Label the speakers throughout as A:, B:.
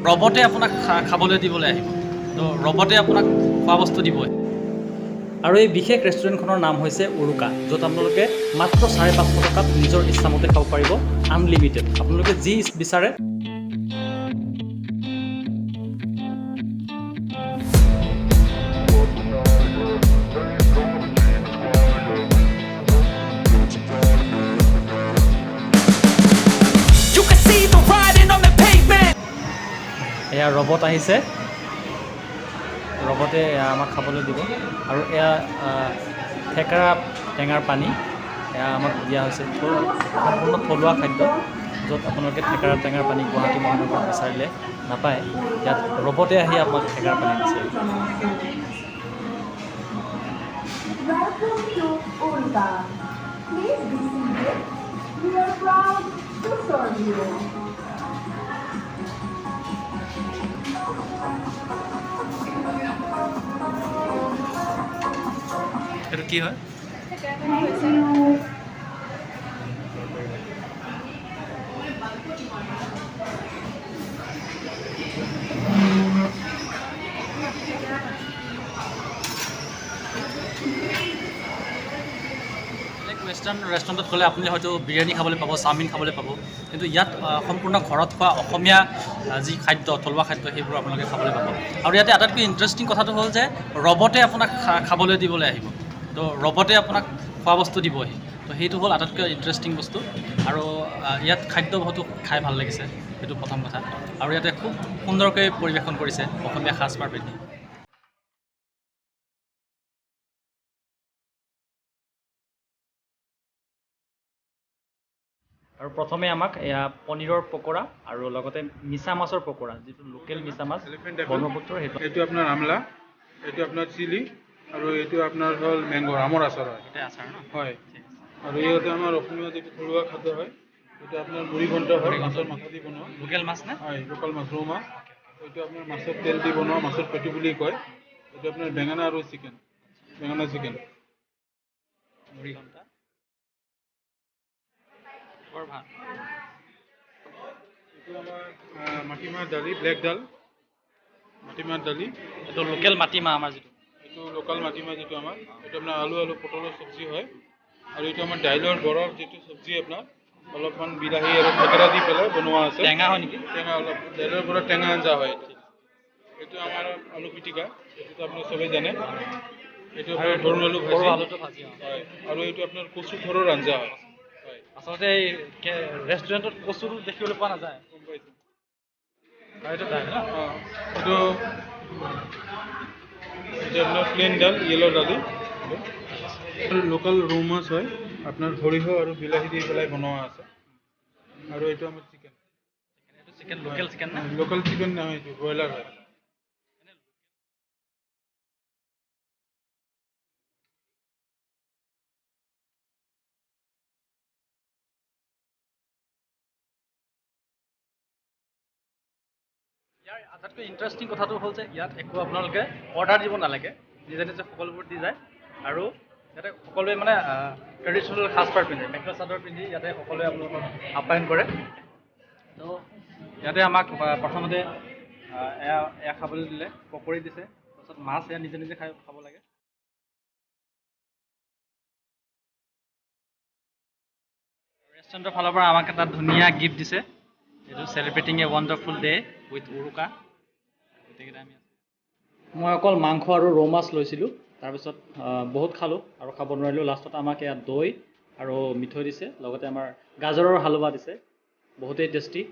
A: ৰবটে আপোনাক খাবলৈ দিবলৈ আহিব। তো ৰবটে আপোনাক খোৱা বস্তু দিব। আৰু এই বিশেষ ৰেষ্টুৰেণ্টখনৰ নাম হৈছে উৰুকা, য'ত আপোনালোকে মাত্ৰ 550 টকাত নিজৰ ইচ্ছামতে খাব পাৰিব, আনলিমিটেড, আপোনালোকে যি বিচাৰে।
B: You can see the writing on the pavement.
A: এয়া ৰবট আহিছে, ৰবটে এয়া আমাক খাবলৈ দিব। আৰু এয়া থেকেৰা টেঙাৰ পানী এয়া আমাক দিয়া হৈছে। সম্পূৰ্ণ থলুৱা খাদ্য, য'ত আপোনালোকে থেকেৰা টেঙাৰ পানী গুৱাহাটী মহানগৰত বিচাৰিলে নাপায়। ইয়াত ৰবটে আহি আপোনাক থেকেৰা পানী দিছে।
C: Welcome to Uruka. Please be seated. We are proud to serve you.
A: এইটো কি হয়?
C: Thank you.
A: বেলেগ ৱেষ্টাৰ্ণ ৰেষ্টুৰেণ্টত গ'লে আপুনি হয়তো বিৰিয়ানী খাবলৈ পাব, চাওমিন খাবলৈ পাব, কিন্তু ইয়াত সম্পূৰ্ণ ঘৰত খোৱা অসমীয়া যি খাদ্য, থলুৱা খাদ্য, সেইবোৰ আপোনালোকে খাবলৈ পাব। আৰু ইয়াতে আটাইতকৈ ইণ্টাৰেষ্টিং কথাটো হ'ল যে ৰবটে আপোনাক খাবলৈ দিবলৈ আহিব। তো ৰবটে আপোনাক খোৱা বস্তু দিবহি। তো সেইটো হ'ল আটাইতকৈ ইণ্টাৰেষ্টিং বস্তু। আৰু ইয়াত খাদ্য বহুতো খাই ভাল লাগিছে, সেইটো প্ৰথম কথা। আৰু ইয়াতে খুব সুন্দৰকৈ পৰিৱেশন কৰিছে অসমীয়া সাজপাৰ পিন্ধি। আৰু প্ৰথমে আমাক এয়া পনীৰৰ পকৰা আৰু লগতে মিছা মাছৰ পকৰা, যিটো লোকেল মিছা মাছ
D: Elephant apple.
A: ব্ৰহ্মপুত্ৰৰ, সেইটো।
D: এইটো আপোনাৰ আমলা, এইটো আপোনাৰ চিলি আৰু এইটো আপোনাৰ হ'ল মেংগ' আমৰ আচাৰ হয়।
A: গোটেই আচাৰ ন?
D: হয়।
A: ঠিক আছে।
D: আৰু ইয়াতে আমাৰ অসমীয়া যিটো থলুৱা খাদ্য হয়, এইটো আপোনাৰ মুড়ি ঘণ্ট হয়, মাছৰ মাথা দি বনোৱা।
A: লোকেল মাছ নে?
D: হয়, লোকেল মাছ, ৰৌ মাছ। এইটো আপোনাৰ মাছৰ তেল দি বনোৱা, মাছৰ পেটু বুলি কয়। এইটো আপোনাৰ বেঙেনা আৰু চিকেন, বেঙেনা চিকেন।
A: মুড়ি ঘণ্টা বৰ ভাল।
D: এইটো আমাৰ মাটিমাহ দালি, ব্লেক দাল, মাটিমাহ দালি।
A: এইটো লোকেল মাটিমাহ আমাৰ যিটো।
D: এইটো লোকেল মাটিমাহ যিটো আমাৰ। এইটো আপোনাৰ আলু পটলৰ চব্জি হয়। আৰু এইটো আমাৰ দাইলৰ বৰৰ যিটো চব্জি, আপোনাৰ অলপমান বিলাহী আৰু থেকেৰা দি পেলাই বনোৱা আছে।
A: টেঙা হয় নেকি?
D: টেঙা অলপ, দাইলৰ বৰৰ টেঙা আঞ্জা হয় এইটো। এইটো আমাৰ আলু পিটিকা, এইটোতো আপোনাৰ চবেই জানে। এইটো আপোনাৰ সৰু আলু
A: সৰু
D: ভাজি।
A: আলুটো ভাজি, অঁ।
D: হয়, আৰু এইটো আপোনাৰ কচু থোৰৰ আঞ্জা হয় হয়
A: আচলতে এই ৰেষ্টুৰেণ্টত কচুটো দেখিবলৈ পোৱা নাযায়।
D: গম পাইছোঁ।
A: আৰু এইটো দাইল ন?
D: অঁ, এইটো এইটো আপোনাৰ প্লেইন দাল, য়েল্ল' দালি, লোকেল ৰৌ মাছ হয়, আপোনাৰ সৰিয়হ আৰু বিলাহী দি পেলাই বনোৱা আছে। আৰু এইটো আমাৰ চিকেন।
A: এইটো চিকেন, লোকেল চিকেন নে?
D: লোকেল চিকেন নহয়, এইটো ব্ৰইলাৰ হয়।
A: ইয়াৰ আটাইতকৈ ইণ্টাৰেষ্টিং কথাটো হ'ল যে ইয়াত একো আপোনালোকে অৰ্ডাৰ দিব নালাগে, নিজে নিজে সকলোবোৰ দি যায়। আৰু ইয়াতে সকলোৱে মানে ট্ৰেডিশ্যনেল সাজপাৰ পিন্ধে, মেখেলা চাদৰ পিন্ধি ইয়াতে সকলোৱে আপোনালোকক আপ্যায়ন কৰে। তো ইয়াতে আমাক প্ৰথমতে এয়া খাবলৈ দিলে, পকৰি দিছে, তাৰপিছত মাছ এয়া নিজে নিজে খাব লাগে। ৰেষ্টুৰেণ্টৰ ফালৰ পৰা আমাক এটা ধুনীয়া গিফ্ট দিছে, এইটো "Celebrating a wonderful day with Uruka"। গোটেইকেইটা আমি আছোঁ। মই অকল মাংস আৰু ৰৌ মাছ লৈছিলোঁ। তাৰপিছত বহুত খালোঁ আৰু খাব নোৱাৰিলোঁ। লাষ্টত আমাক ইয়াত দৈ আৰু মিঠৈ দিছে, লগতে আমাৰ গাজৰৰ হালোৱা দিছে, বহুতেই টেষ্টি।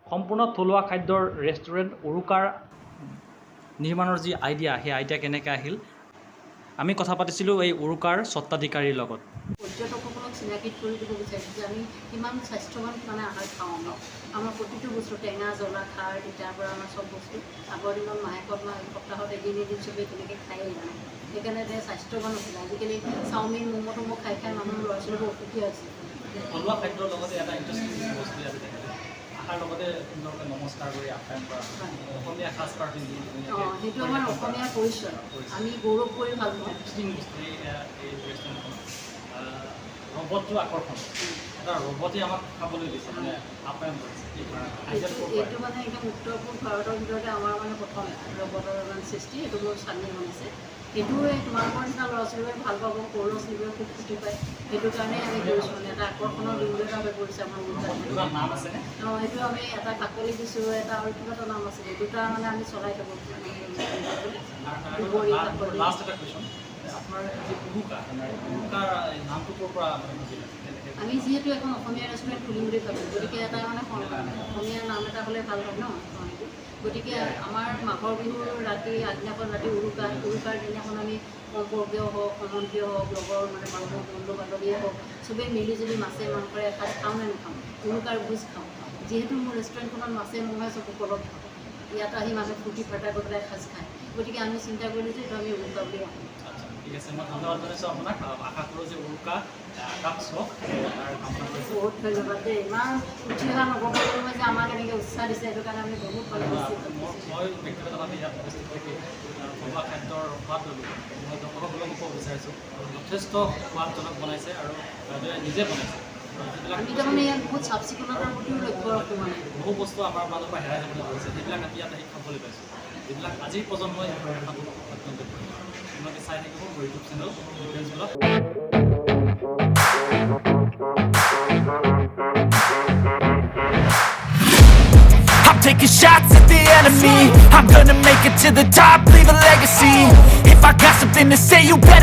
A: সম্পূৰ্ণ থলুৱা খাদ্যৰ ৰেষ্টুৰেণ্ট উৰুকাৰ নিৰ্মাণৰ যি আইডিয়া, সেই আইডিয়া কেনেকৈ আহিল, আমি কথা পাতিছিলোঁ এই উৰুকাৰ স্বত্বাধিকাৰীৰ লগত।
E: পৰ্যটকসকলক চিনাকি কৰি দিব বিচাৰিছোঁ যে আমি কিমান স্বাস্থ্যৱান মানে আহাৰ খাওঁ। আমি আমাৰ প্ৰতিটো বস্তু টেঙা, জ্বলা, খাৰ, তিতাৰ পৰা আমাৰ চব বস্তু আগৰ দিনত মাহেকত বা সপ্তাহত এদিন এদিন চবেই তেনেকৈ খায়েই, মানে সেইকাৰণে এতিয়া স্বাস্থ্যৱান আছিলে। আজিকালি চাওমিন, ম'ম' টম' খাই খাই মানুহ ল'ৰা ছোৱালীবোৰ অসুখীয়া হৈছে।
A: থলুৱা খাদ্যৰ লগতে এটা ইণ্টাৰেষ্টিং বস্তু ইয়াতে দেখিলোঁ, আহাৰ লগতে সুন্দৰকৈ নমস্কাৰ কৰি আপ্যায়ন কৰা হয়, অসমীয়া সাজপাৰ পিন্ধি ধুনীয়াকৈ।
E: অঁ, সেইটো আমাৰ অসমীয়াৰ পৰিচয়, আমি গৌৰৱ কৰি ভাল পাওঁ।
A: ইণ্টাৰেষ্টিং বস্তু এই ৰেষ্টুৰেণ্টখনত ৰবটটো আকৰ্ষণ। এটা ৰবটে আমাক খাবলৈ দিছে, মানে আপ্যায়ন কৰিছে। আইডিয়াটো ক'ৰ পৰা
E: এইটো মানে একদম উত্তৰ পূব ভাৰতৰ ভিতৰতে আমাৰ মানে প্ৰথম ৰবটৰ মানে সৃষ্টি। এইটো মোৰ স্বামীয়ে বনাইছে। সেইটোৱে তোমালোকৰ নিচিনা ল'ৰা ছোৱালীবোৰে ভাল পাব, সৰু ল'ৰা ছোৱালীবোৰে খুব ফূৰ্তি পায়। সেইটো কাৰণে আমি কৰিছোঁ, মানে এটা আকৰ্ষণৰ বিন্দু এটা হৈ পৰিছে আমাৰ উৰুকাত।
A: কিবা নাম আছেনে?
E: অঁ, সেইটো আমি এটা কাকলি দিছোঁ, এটা আৰু কিবা এটা নাম আছিলে, দুটা মানে আমি চলাই থাকোঁ মানে। দুবৰি, কাকলি।
A: লাষ্ট এটা কুৱেশ্যন, আপোনাৰ যি উৰুকা, উৰুকাৰ এই নামটো ক'ৰ পৰা মানে ভাবিলে, কেনেকৈ?
E: আমি যিহেতু এখন অসমীয়া ৰেষ্টুৰেণ্ট খুলিম বুলি ভাবোঁ, গতিকে এটা মানে অসমীয়া নাম এটা হ'লে ভাল হয় ন। অঁ, সেইটো গতিকে আমাৰ মাঘৰ বিহুৰ ৰাতি আগদিনাখন ৰাতি উৰুকা, উৰুকাৰ দিনাখন আমি সম্পৰ্কীয় হওক, সম্বন্ধীয় হওক, লগৰ মানে বন্ধু বান্ধৱীয়ে হওক, চবেই মিলি জুলি মাছে মাংসৰে এসাঁজ খাওঁ নে নাখাওঁ? উৰুকাৰ ভোজ খাওঁ। যিহেতু মোৰ ৰেষ্টুৰেণ্টখনত মাছে মঙহে চব উপলব্ধ, ইয়াত আহি মানুহে ফূৰ্তি ফাৰ্তা কৰি পেলাই এসাঁজ খায়। গতিকে আমি চিন্তা কৰিলোঁ যে এইটো আমি উৰুকা বুলি ৰাখোঁ।
A: আচ্ছা, ঠিক আছে, মই ধন্যবাদ জনাইছোঁ আপোনাক। আশা কৰোঁ যে উৰুকা আকাশ হওক, তাৰ কামনা কৰিছোঁ।
E: বহুত ধন্যবাদ দেই। ইমান উঠি অহা নৱপ্ৰজন্মই যে আমাক এনেকৈ উৎসাহ দিছে, সেইটো কাৰণে আমি বহুত মানে বেছি
A: মই ব্যক্তিগতভাৱে ইয়াত উপস্থিত থাকি থলুৱা খাদ্যৰ সোৱাদ ল'লোঁ। মই দৰ্শকসকলকো ক'ব বিচাৰিছোঁ, যথেষ্ট সোৱাদজনক বনাইছে আৰু বাইদেৱে নিজে বনাইছে আৰু যিবিলাক
E: আমি তাৰমানে ইয়াত বহুত চাফ চিকুণতাৰ প্ৰতিও লক্ষ্য ৰাখোঁ মানে।
A: বহু বস্তু আমাৰ মাজৰ পৰা হেৰাই যাবলৈ ধৰিছে, সেইবিলাক আমি ইয়াত আহি খাবলৈ পাইছোঁ, যিবিলাক আজিৰ প্ৰজন্মই খাব অত্যন্ত প্ৰয়োজন। আপোনালোকে চাই থাকিব মোৰ YouTube channel defence blog.
B: I'm taking shots at the enemy. I'm gonna make it to the top, leave a legacy. If I got something to say, you better